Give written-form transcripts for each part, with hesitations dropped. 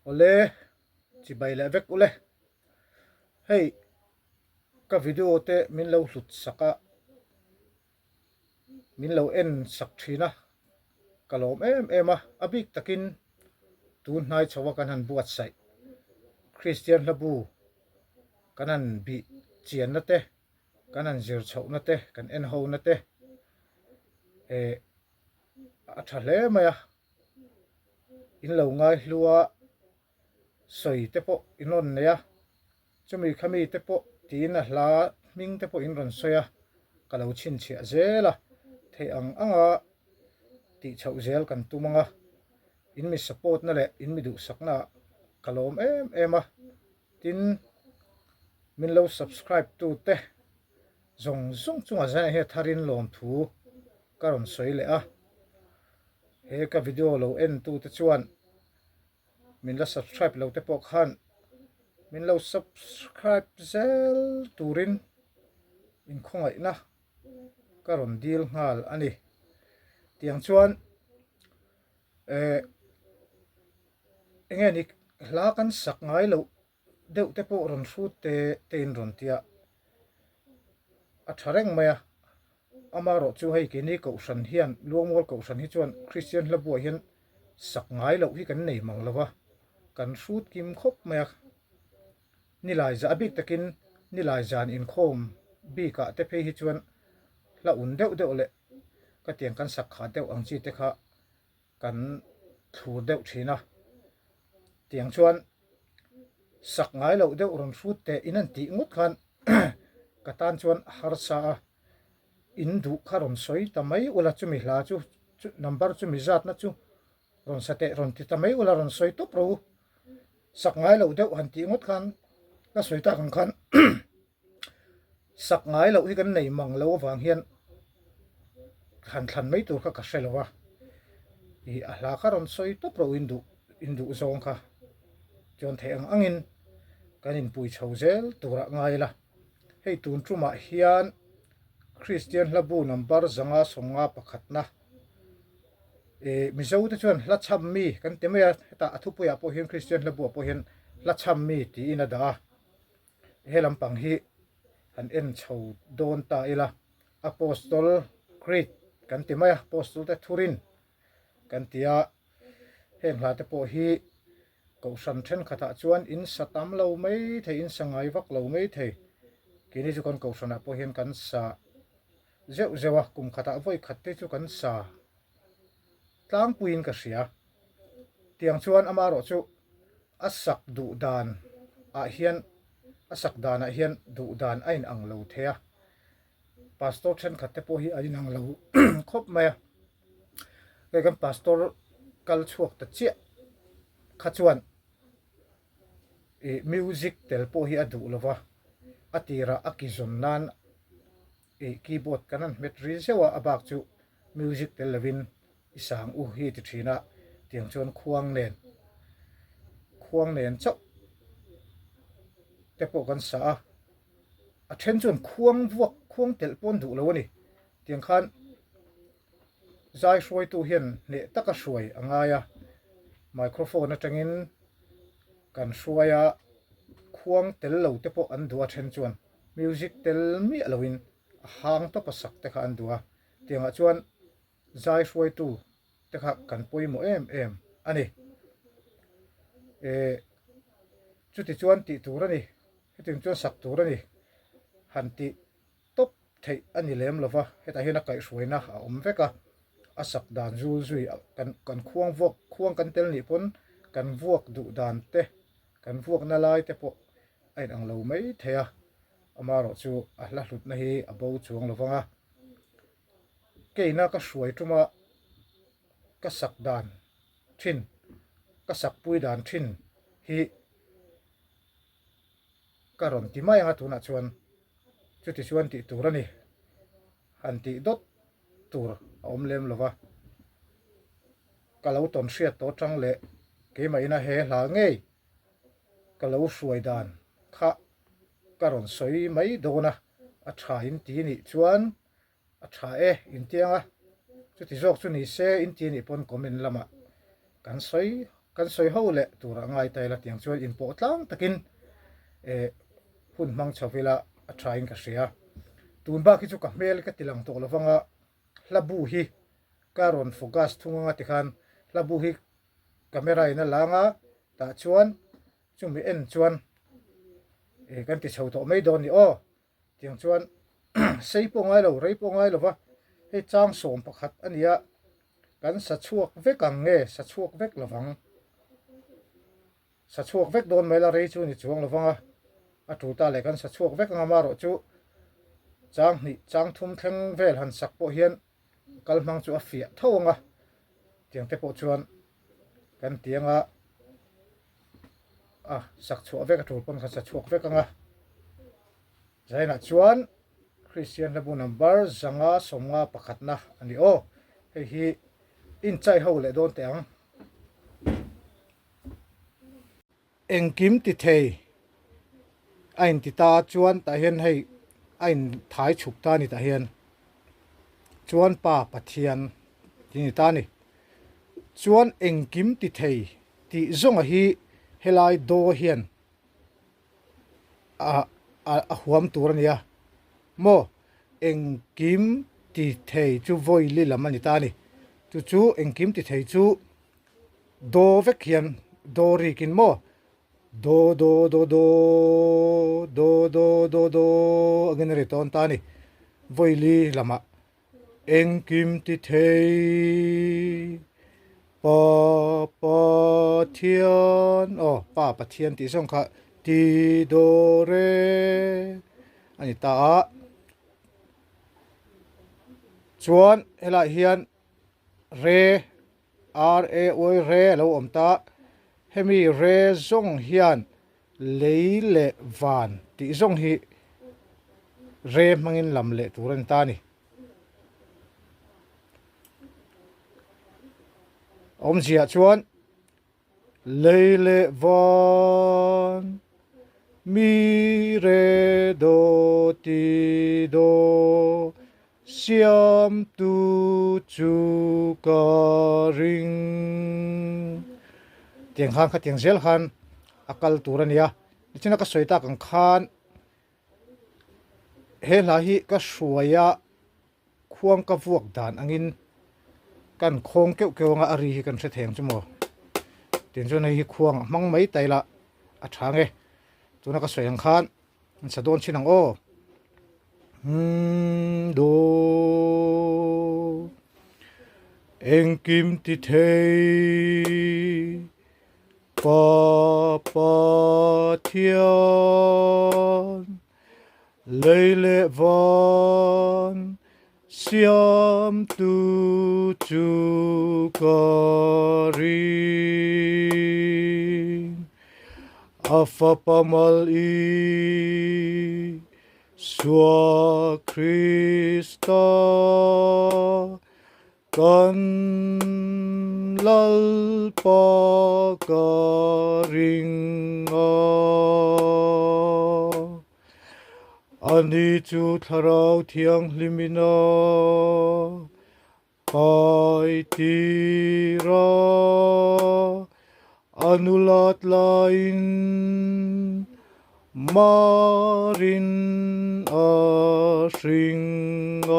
Awle, chibai leh vek ule. Hei ka video te min lo hlut sak a, min lo en sak thin a, ka lawm em em a, a bik takin tun hnai chho a kan han buatsaih Kristian hlabu kan han bih chianna te, kan han zir chhohna te, kan en hona te eh a tha hle mai a, in lo ngai hlu a, sawi te pawh in rawn nei a, chumi khami te pawh tiin a hla hming te pawh in rawn sawi a, ka lo chhinchhiah zel a, theih ang anga tih chhoh zel kan tum ang a, in mi support na leh in mi duhsakna ah ka lawm em em a, tin min lo subscribe tu te zawng zawng chungah zainah hian tharin lawmthu ka rawn sawi leh a, he ka video lo en tu te chuan min la subscribe lo te pawh khan min lo subscribe zel turin inkhawngaihna ka rawn dil nghal a ni. Tiang chuan eh enge ni hla kan sak ngai loh deuh te pawh rawn hrut te te in rawn tia a tha reng mai a, amaherawh chu hei keini kohhran hian Luangmual kohhran hi chuan Kristian hla buah hian sak ngai loh hi kan nei mang lo va, kan hrut kim khawp mai a, nilai zah a bik takin nilai zan inkhawm bikah te phei hi chuan hla un deuh deuh leh ka tiang kan sak khat deuh ang chi te kha kan thlur deuh thin a, tiang chuan sak ngai loh deuh rawn hrut teh in an tih ngawt khan ka tan chuan a harsa a, in duh kha rawn sawi ta mai ula chumi hla chu number chumi zatna chu rawn sa teh rawn ti ta mai ula rawn sawi tawp rawh u, sak ngai loh deuh han tih ngawt khan ka sawi tak ang khan. Sak ngai loh hi kan nei mang lo avang hian han thlan mai tur kha ka hre lo a, ih a hla kha rawn sawi tawp rawh in duh in duh zawng kha chuan theih ang angin kan inpui chho zel turah ngai ila. Hei tun tumah hian Kristian hlabu number 551 pakhatna ih Mizo te chuan hla chham mi kan ti mai a, hetah a thupuiah pawh hian Kristian hlabuah pawh hian hla chham mi tiin a dah a. He lampang hi han en chho dawn ta ila, Apostol Creed kan ti mai a, Apostol te thurin kan ti a, heng hla te pawh hi Kohhran thenkhatah chuan in sa tam lo mai thei, in sa ngai vak lo mai thei. Keini chu kan Kohhranah pawh hian kan sa zeuh zeuh a, kum khatah vawi khat te chu kan sa tlangpuiin ka hria. Tiang chuan amaherawh chu a sak duh dan ah hian a sak dan ah hian duh dan a inang lo thei a, pastor thenkhat te pawh hi an inang lo khawp mai a, hei kan pastor kal chhuak ta chiah kha chuan ih music tel pawh hi a duh lo va, a tirah a ki zawn nan ih keyboard kan han hmet ri zeuh a, a bak chu music tel lovin i sang u hi ti thin a, tiang chuan khuang nen khuang nen chauh te pawh kan sa a, a then chuan khuang vuak khuang telh pawn duh lo a ni, tiang khan zai hruaitu hian hneh taka hruai a ngai a, microphone atangin kan hruai a, khuang tel lo te pawh an duh a then chuan music tel miah loin a hang tawp a sak te kha an duh a, tiangah chuan. Zai hruaitu te kha kan pawimawh em em a ni. Eh, chuti chuan tih tur a ni, hetiang chuan sak tur a ni, han tih tawp theih a ni lem lo va, hetah hian a kaihhruaina a awm vek a, a sak dan zul zui kan kan khuang vuak khuang kan tel nih pawn kan vuak duh dan te, kan vuakna lai te pawh a inang lo mai thei a, amaherawhchu a hla hlutna hi a bo chuang lo vang a. Keina ka hruai tuma ka sak dan thin, ka sak pui dan thin hi ka rawn ti mai ang a tunah chuan chuti chuan tih tur a ni, han tih dawt tur a awm lem lo va, ka lo tawn hriat tawh tang leh keimah ina he hla ngei ka lo hruai dan kha ka rawn sawi mai dawn a, a tha in ti nih chuan a tha e in ti ang a, chuti zawk chu ni se in ti nih pawn comment lamah kan sawi. kan sawi ho leh turah ngai ta ila tiang chuan inpawh tlang takin eh hun hmang chho ila a tha in ka hria. Tun bak hi chu ka hmel ka ti lang tawh lo vang a, hla bu hi ka rawn focus thung anga tikhan hla bu hi camera in a lang a, tah chuan chumi en chuan eh kan ti chho tawh mai dawn ni aw. Tiang chuan sei pawh ngai lo, rei pawh ngai lo va, hei chang 11 a ni a, kan sa chhuak vek ang nge sa chhuak vek lo vang. Sa chhuak vek dawn mai la rei chu ni chuang lo vang a, a tul ta leh kan sa chhuak vek ang a marawh chu chang hnih chang thum thleng vel han sak pawh hian kal hmang chu a fiah tho ang a, tiang te pawh chuan kan ti ang a, a sak chhuah vek a tul pawn kan sa chhuak vek ang a. Zainah chuan Kristian hlabu number 551 na a ni aw, hei hi inchai ho leh dawn teh ang. Engkim ti thei a inti ta chuan tah hian hei a in thai chhuk ta a ni tah hian chuan pa Pathian tih a ni ta a ni. Chuan engkim ti thei tih zawnga hi helai daw hian a a huam tur a ni a maw engkim ti thei chu vawi li lam a ni ta a ni. Chu chu engkim ti thei chu. Daw vek hian daw rikin maw daw daw daw daw daw daw daw daw angin a ri tawn ta a ni. Vawili lamah engkim ti thei Pa Pathian aw Pa Pathian tih zawng kha ti daw re a ni ta a. Chuan helaiah hian re RA uai re a lo awm ta. Hemi re zawng hian lei leh van tih zawng hi re hmangin lam leh tur a ni ta a ni. Awmziah chuan Lei leh van mi re do ti do siamtu chu ka ring. Tiang khan khatiang zel khan a kal tur a nia. Nichina ka sawi tak ang khan he hla hi ka hruai a. Khuang ka vuak dan angin kan khawng keuh keuh anga a ri hi kan hre thei ang chu maw. Tin chuan hei hi khuang a hmang mai ta ila a tha nge. Tuna ka sawi ang khan an sa dawn thin ang aw. Umm do engkim ti thei Pa Pathian. Lei leh van siamtu chu ka ring. A fapa mal i Sua Krista Kan Lalpa ka ring a. Ani chu Thlarau Thianghlim ina pai tir a, a nulat laiin marin a hring a.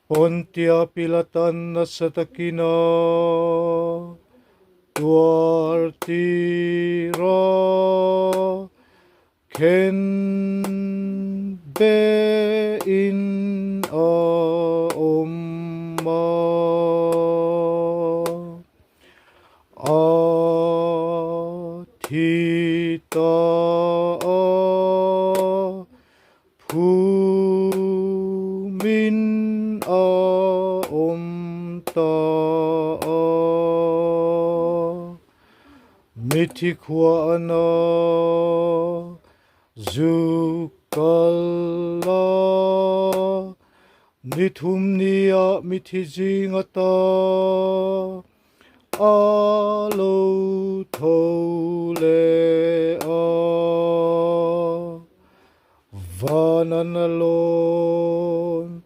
Pontia Pilatan nasa takin a tuar tir a, khen bein a awm a. A thi ta a. Phumin a awm ta a, mithi khua a na zuk kal a, ni thum nia mithi zing ata A lo tho leh a, van an a lawn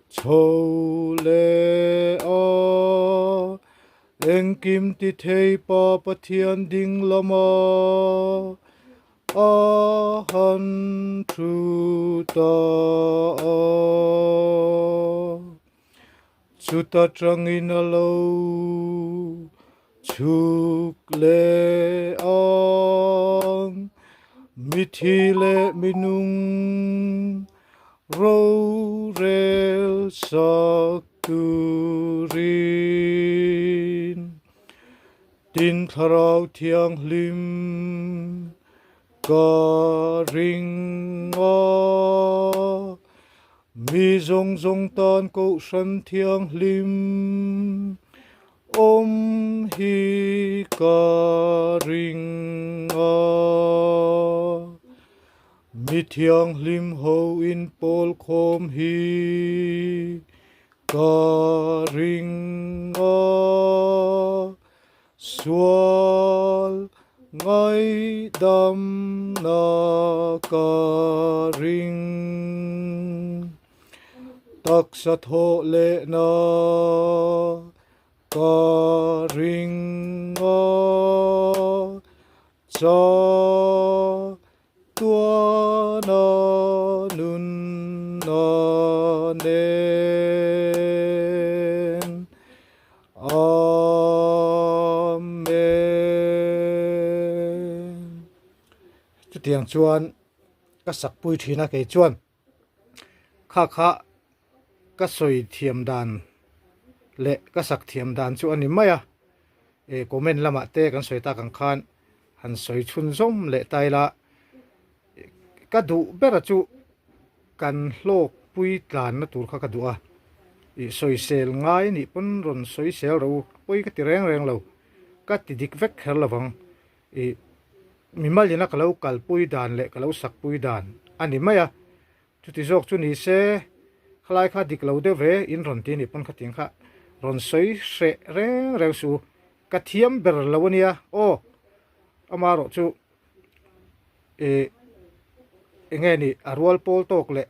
chho leh a. Engkim ti thei Pa Pathian ding lama a han thu ta a. Chuta tangin a lo chhuk leh ang. Mithi leh minung rorel sak turin. Tin Thlarau Thianghlim ka ring a, mi zawng zawng tan Kohhran Thianghlim awm hi ka ring a. Mi thianghlim ho in pawl khawm hi ka ring a, sual ngaihdamna ka ring. Taksa thawh lehna ka ring a, cha tuana nunna nen. Amen. Chutiang chuan ka sakpui thin a kei chuan kha kha ka sawi thiam dan leh ka sak thiam dan chu a ni mai a, eh comment lamah te kan sawi tak ang khan han sawi chhun zawm leh ta ila ka duh bera chu kan hlawk pui tlanna tur kha ka duh a, ih sawisel ngai nih pawn rawn sawisel rawh u, pawi ka ti reng reng lo, ka ti dik vek kher lovang, ih mimalina ka lo kalpui dan leh ka lo sakpui dan a ni mai a, chuti zawk chu ni se khalai kha dik lo deuh ve in rawn ti nih pawn khatiang kha rawn sawi hreh reng reng suh u, ka thiam ber lo a nia aw amaherawh chu ih eng nge nih a rual pawl tawk leh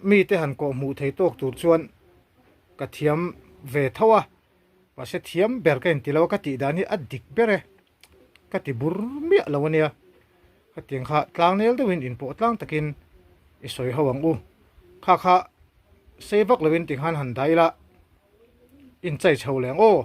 mite han kawh hmuh thei tawk tur chuan ka thiam ve tho a mahse thiam ber ka inti lo a ka tih dan hi a dik ber e ka ti bur miah lo a nia khatiang kha tlang nel deuhin inpawh tlang takin i sawi ho ang u kha kha sei vak lovin tikhan han dah ila inchai chho leh ang aw.